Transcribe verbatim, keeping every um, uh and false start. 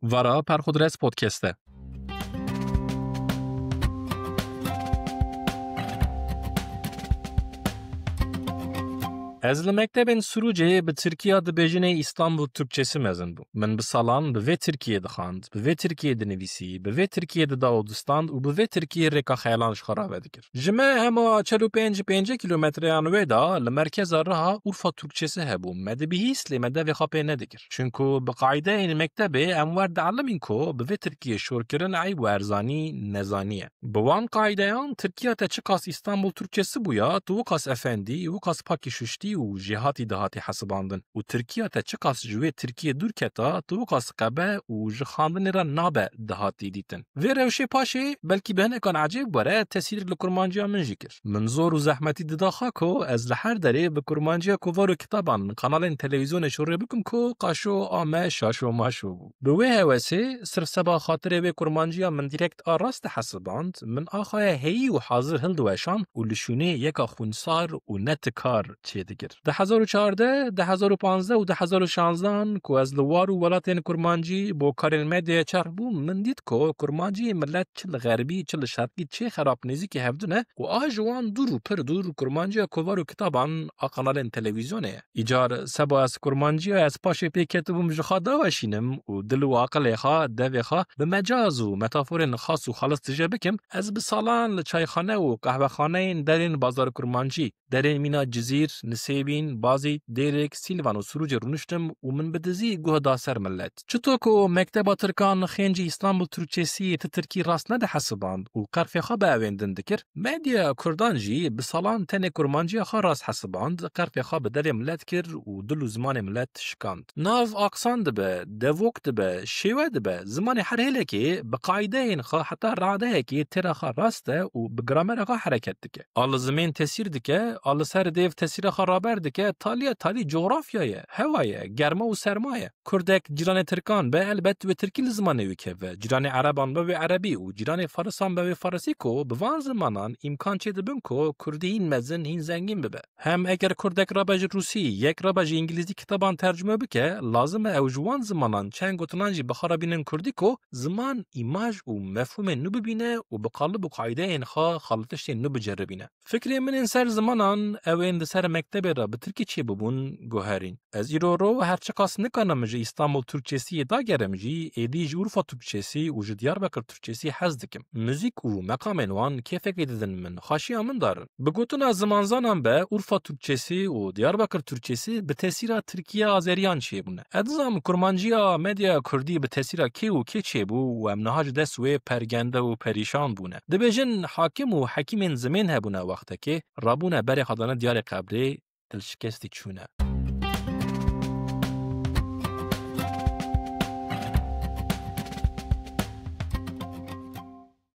Vara Perxudres Podcast e. Ez li mektebên Sirûcê bi Tirkiya dibêjinê Îstanbul Türkçesi mezin bûm. Min bi salan bi vê Tirkiyê dixwand, bi vê Tirkiyê dinivîsî, bi vê Tirkiyê dida û distand û bi vê Tirkiyê rêka xeyalan ji xwe rave dikir. Ji me hema çel û pênc pêncê kîlometreyan wê de li merkeza Riha Urfa Türkçesi hebû. Me dibihîst, lê me devê xwe pê nedikir. Çunku bi qaîdeyên mektebê em wer dielimin ku bi vê Tirkiyê şorkirin eyb û erzanî nezanî ye. Bi wan qaîdeyan Tirkiya te çiqas Îstanbul Türkçesi bûya, tu wiqas efendî, wiqas pakî şuştî û jêhatî dihatî hesibandin. Û Tirkiya te çiqas ji wê Tirkiyê dûr keta, tu wiqas qebe û ji xandinê re nabe dihatî dîtin. Vê rewşê paşê belkî bi hinekan ecêb were tesîr li kurmanciya min jî kir. Min zor û zehmetî dida xwe ku ez li her derê bi kurmanciya kovar û kitaban kanalên televîzyonê şûrê bikim ku qaşo a me şaşo maşo bû. Bi wê hewesê, sirf seba xatirê wê kurmanciya min direkt a rast dihesiband, min axaya heyî û hazir hildiweşand û li şûnê yeka xwînsar û netikar çêdikir. Di hezar û çardeh, di hezar û panzdeh û di hezar û şanzdehan ku ez li war û welatên kurmancî bo karên medyayê çerx bûm, min dît ku kurmanciyê milet çi li xerbî, çi li şerqî çê xerab nêzîkî hevdû ne û a ji wan dûr û pir dûr kurmanciya kovar û kitaban a kanalên televîzyonê ye. Îcar seba ez kurmanciya ez paşê pê ketibûm ji xwe daweşînim û dil û aqilê xwe, devê xwe bi mecaz û metaforên xas û xalis tije bikim, ez bi salan li çayxane û qehwexaneyên derên bazar kurmancî, derên mîna Cizîr, Nisêbîn, Bazîd, Dêrik, Sîlvan û Sirûcê rûniştim û min bi dizî guh da ser milet. Çito ku mekteba Tirkan xêncî Îstanbul Türkçesiyê ti Tirkî rast nedihesiband û qerfê xwe bi ewên din dikir, medyaya Kurdan jî bi salan tenê kurmanciya xwe rast hesiband, qerfê xwe bi devê milet kir û dil û zimanê milet şikand. Nav aksan dibe, devok dibe, şêwe dibe, zimanê her hêlekê bi qaîdeyên xwe heta radeyekê têra xwe rast e û bi gramera xwe hereket dike. A li zimên tesîr dike, a li ser dêv tesîra xwe raber dike, taliya talî cografya ye, hewa ye, germa û serma ye. Kurdek cîranê Tirkan be, elbet wê Tirkî li zimanê wî keve, cîranê Ereban be wê Erebî û cîranê Farisan be wê Farisî ku bi van zimanan îmkan çêdibin ku Kurdî hîn mezin, hîn zengîn bibe. Hem eger Kurdek rabe ji Rûsî, yek rabe ji Îngilîzî kitaban tercume bike, lazim e ew ji wan zimanan çend gotinan jî bi xwe re bînin Kurdî ku ziman îmaj û mefhûmên nû bibîne û bi qalib û qaîdeyên xwe xaletiştên nû biceribîne. Fikrê min ên ser zimanan, ew ên di ser mektebê re bi Tirkî çêbûbûn, guherîn. Ez îro ro her çiqas nikanim ji Îstanbul Türkçesiyê dagerim jî, êdî ji Urfa Türkçesi û ji Diyarbakir Türkçesi hez dikim. Muzîk û meqamên wan kêfekê didin min, xweşiya min darin. Bi gotina zimanzanan be, Urfa Türkçesi û Diyarbakir Türkçesi bi tesîra Tirkiya Azeriyan çêbûne. Ez dizam kurmanciya medyaya Kurdî bi tesîra kê û kê çêbû û em niha ji dest wê pergende û perîşan bûne. Dibêjin hakim û hekîmên zimên hebûne wextekê, rabûne berê xwe dane diyarê qebrê, dilşikestî çûne.